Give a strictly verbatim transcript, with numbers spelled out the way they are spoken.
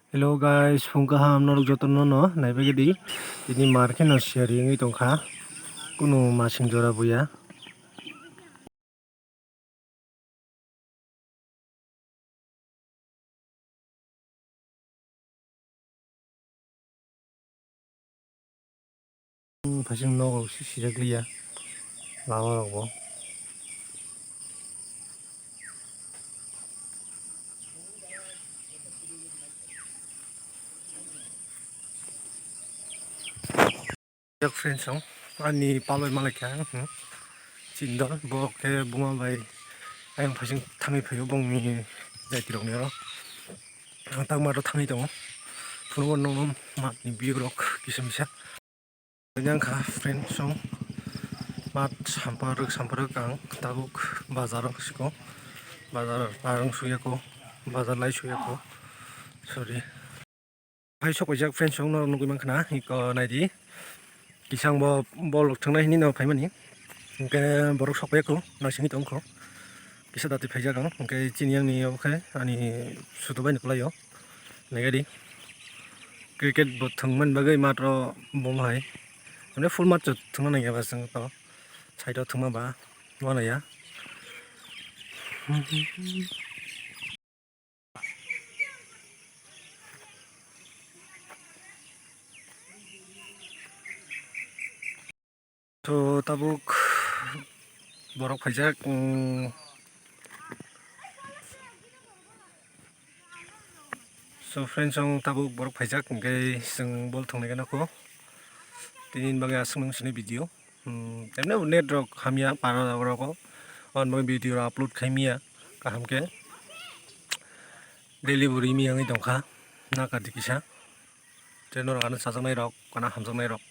Hello guys, phung kaham norok jotono no naibagwi di. Tini mar khe no siyari wngwi tongkha, kunu masing jora buya. Phaising nogo si sijak liya lama rok bo. Jak friends song ani paloi malai kha ang, hmm. Chindor bo khe buma bai ayang phaising thangwi phaio bongni jaitirokni oro. Ang tangma ro thangwi tongo. Phunukgo nokno matni view rok kisa misa. Yang kha friend song mat samparwk samparwk ang tabuk bazar o siko bazar parang suyako bazar lai suyako sorry. Phai sok paijak friend song norok nugwi mankha na iko naidi kisang bo bol rok thwngnai hinwi no phaimani hinkhe borok sok paiyakho naisingwi tongkho. Kisa dati phaijak ang, hwnkhe chini yang ni obo khe ani sudu bai ni kwlai o. Nai di cricket bo thwng mani bagwi mat ro bo hai, mane full mat thwngna nang ya ba chwng to side o thwngma ba wana ya. So tabuk borok phaijak, mm. So friends, ang tabuk borok phaijak, hwnkhe chwng bol thwngnai gana kho. Tini bagwi aswk nung sini video. Hmm, temne bo net rok hamya para rok o. Ang bagwi video rok upload khai miya kaham khe. Daily bo rimi wngwi tongkha. Na kati kisa. Tei norok ano chajaknai rok, ano hamjaknai rok.